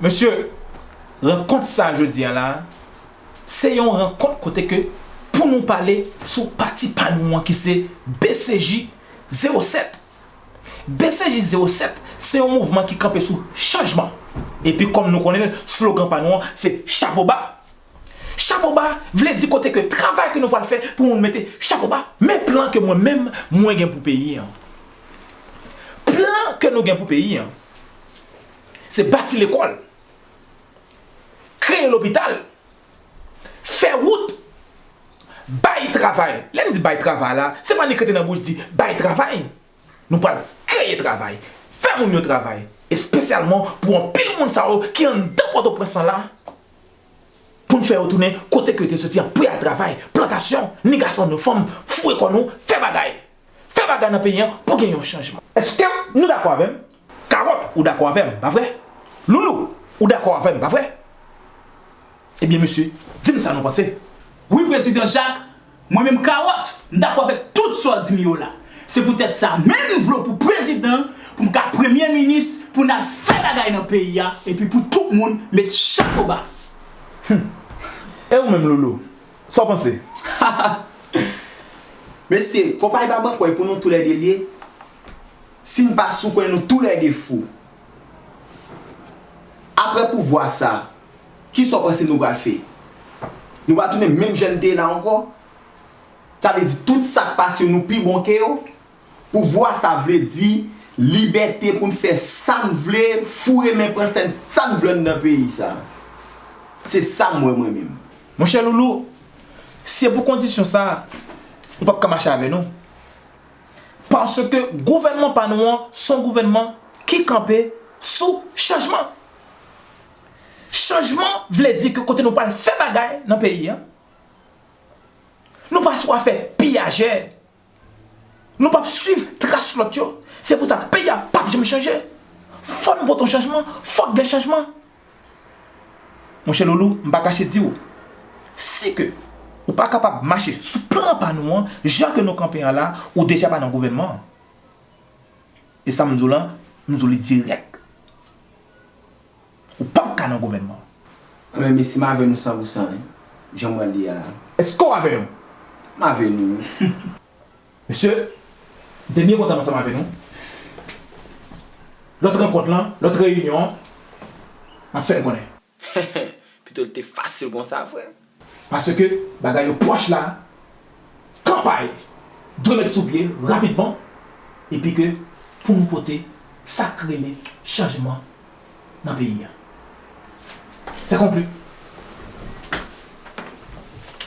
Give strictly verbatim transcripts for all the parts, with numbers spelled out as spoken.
Mesye, rankont sa jodi a la, se yon rankont kote ke pou nou pale sou pati pa nou an ki se B C J zewo sèt. B C J zewo sèt se yon mouvman ki kanpe sou chanjman. Epi kòm nou konnen slogan pa nou an se chapo ba. Chapo ba vle di kote ke travay ke nou pral fè pou nou mete chapo ba. Men plan ke mwen menm mwen gen pou peyi an. Plan ke nou gen pou peyi an, se bati lekòl, kreye lopital, fè wout, bay travay. Lè m di bay travay la, se pa nik rete nan bouch di bay travay. Nou pral kreye travay, fè moun yo travay, espesyalman pou anpil moun sa yo ki anndan Pòtoprens lan la, pou n fè yo tounen kote ke yo te soti an pou y al travay, plantasyon, ni gason ni fanm, foure kò nou, fè bagay. Fè bagay nan peyi an pou gen yon chanjman. Èske nou dakò avè m? Kawòt, ou dakò avè m, pa vre? Loulou, ou dakò avè m, pa vre? Ebyen, mesye, di m sa nou panse. Wi, Prezidan Jak, mwen menm Kawòt, m dakò avèk tout sa w di m yo la. Se poutèt sa menm m vle w pou prezidan, pou m ka premye minis, pou n al fè bagay nan peyi a, epi pou tout moun met chapo ba. E ou menm, Loulou, sa w panse? Mesye, konpayi Babankwèy pou nou toulède l ye. Si n pa sou, konnen nou toulède fou. Apre pouvwa sa, kisa w panse nou pral fè? Nou pral tounen menm jan n te ye la ankò? Sa vle di tout sa k pase yo, nou pi bon ke yo? Pouvwa sa vle di libète pou n fè sa n vle, foure men pran fè sa n vle anndan peyi sa. Se sa m wè mwen menm. Monchè Loulou, si se pou kondisyon sa, ou p ap ka mache avè nou. Paske gouvènman pa nou an se yon gouvènman ki kanpe sou chanjman. Chanjman vle di ke kote nou pral fè bagay nan peyi a, nou pa swa fè piyajè. Nou p ap swiv tras lòt yo. Se pou sa, peyi a p ap janm chanje. Fò nou pote yon chanjman, fòk gen chanjman. Monchè Loulou, m pa kache di w, si ke ou pa kapab mache sou plan pa nou an, jan ke nou kanpe an la, ou deja pa nan gouvènman an. E sa m di w lan, m di w li dirèk. Ou p ap ka nan gouvènman an. Anben, mesye, m avè nou san pou san, wi. Jan m wè l ye a la. Èske w avè nou? M avè nou, wi. Mesye, m te byen kontan m ansanm avè nou. Lòt rankont lan, lòt reyinyon an, m ap fè n konnen. Pito l te fasil konsa, frè. Paske bagay yo pwòch la, kanpay dwe met sou pye rapidman, epi ke pou nou pote sa k rele chanjman nan peyi a. Se konkli.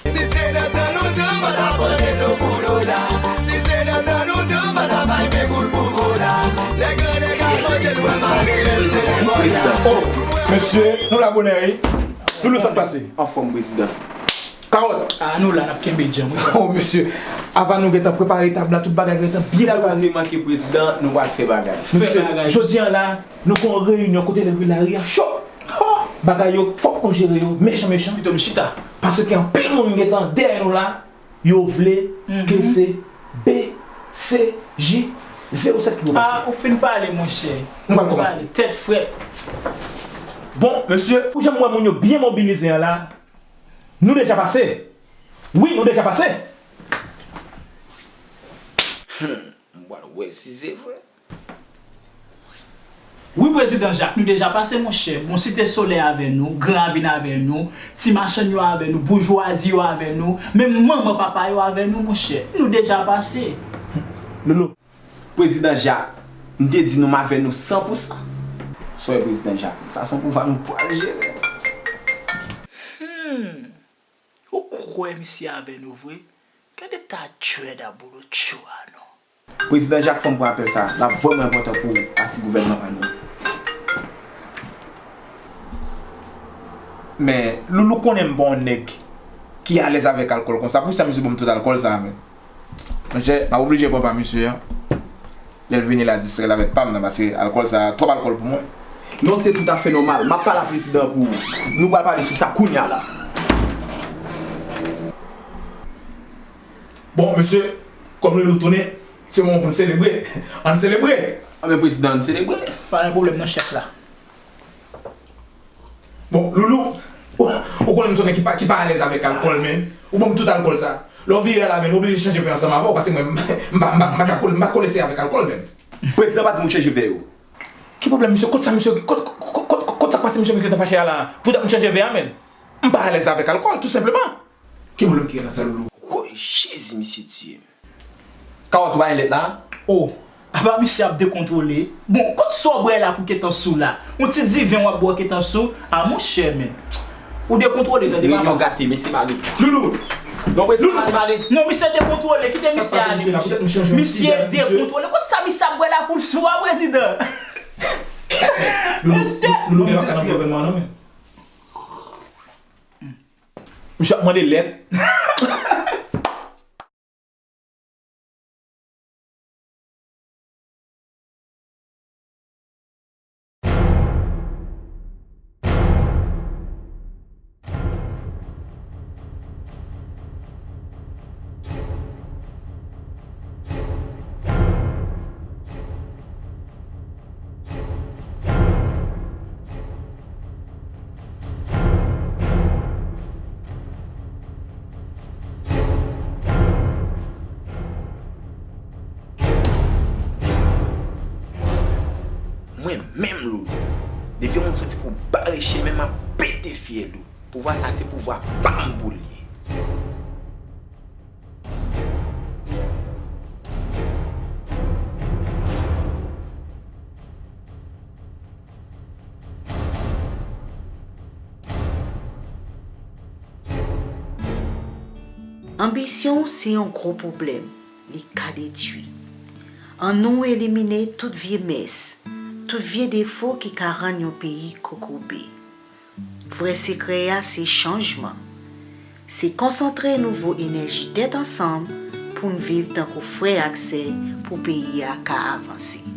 Si se nan tan lontan, pa ta pran dlo pou dola. Si se nan tan lontan, pa ta bay pegoul pou kola. Lè gran nèg ap manje, nou pral mare menm se lè mò la. Oh, mesye, nou la bonè, wi. Loulou, sa k pase? Anfòm, prezidan. Kawòt. Ah, nou la, n ap kenbe djanm, wi. Oh, mesye, avan nou gentan prepare tab la, tout bagay gentan byen prepare. Sèl ou te manke, prezidan, nou pral fè bagay. Mesye, jodi a la, nou gen yon reyinyon kote lè lari a cho. Bagay yo, fòk nou jere yo, mechan, mechan. Pito m chita. Paske anpil moun gentan dèyè nou la, yo vle ke se B C J zewo sèt ki pou pase. Ah, ou fin pale, monchè. Nou pral kòmanse. Tèt frèt. Bon, mesye, pou jan m wè moun yo byen mobilize an la, nou deja pase. Wi, nou deja pase. Hmm, m pral wè si se vre. Wi, prezidan Jak, nou deja pase, monchè. Bon, Site Solèy avè nou, Gran Ravin avè nou, ti machann yo avè nou, boujwazi yo avè nou, menm manman papa yo avè nou, monchè. Nou deja pase. Loulou. Prezidan Jak, m te di nou m avè nou san pou san. Sa w wè, prezidan Jak, sa se yon pouvwa nou pral jere. Hmm. Ou kwè misye avè nou vre? Gade ta dread a Bolo Tchou a non. Prezidan Jak, fò m pran apèl sa. L ap vrèman enpòtan pou pati gouvènman pa nou. Men, Loulou konnen m pa yon nèg ki alèz avèk alkòl konsa. Poukisa misye ban m tout alkòl sa a menm? Monchè, m ap oblije pran pa misye an. Lè l vini la, distrè l avèk pa m nan, paske alkòl sa a twòp alkòl pou mwen. Non, se toutafè nòmal. M ap pale a prezidan an pou ou. Nou pral pale sou sa kounye a la. Bon, mesye, kòm Loulou tounen, se moman pou n selebre. Ann selebre! Anben, prezidan, ann selebre. Pa gen pwoblèm non, chèf la. Bon, Loulou, ou, ou konnen m se yon nèg ki pa, ki pa alèz avèk alkòl, men. Ou ban m tout alkòl sa. Lè w vire a la, men, m oblije chanje vè ansanm avè w, paske mwen, m pa, m pa, m pa ka kole, m pa kole se avèk alkòl, men. Prezidan pa di moun chanje vè yo. Ki pwoblèm, misye? Kot sa, misye? Kot, kot, kot, kot, kot sa k pase, misye, misye gentan fache a la? Poutèt m chanje vè a, men. M pa alèz avèk alkòl, tou senpleman. Ki pwoblèm ki gen nan sa, Loulou? Woy, Jezi, misye tiye m. Kawòt ou pa gen lèt la? Oh, apa misye ap dekontwole? Bon, kot sa w bwè la pou Ketansou la? Yon ti diven w ap bwè Ketansou? A monchè, men. Ou dekontwole, tande papa. Reyinyon gate, mesye pale. Loulou! Non, prezidan pale, pale. Non, misye dekontwole, kite misye ale. Misye dekontwole. Kot sa misye ap bwè la pou l sou a, prezidan? Loulou, Loulou, m pa ka nan gouvènman an non, men. Misye ap mande lèt. Mwen menm, Loulou, depi yon moun soti pou bare chemen, m ap pete fyèl ou. Pouvwa sa se pouvwa pa m pou l ye. Anbisyon se yon gwo pwoblèm, li ka detwi. Annou elimine tout vye mès, tout vye defo ki ka rann yon peyi kokobe. Vrè sekrè a se chanjman. Se konsantre nouvo enèji tèt ansanm pou n viv tankou frè ak sè pou peyi a ka avanse.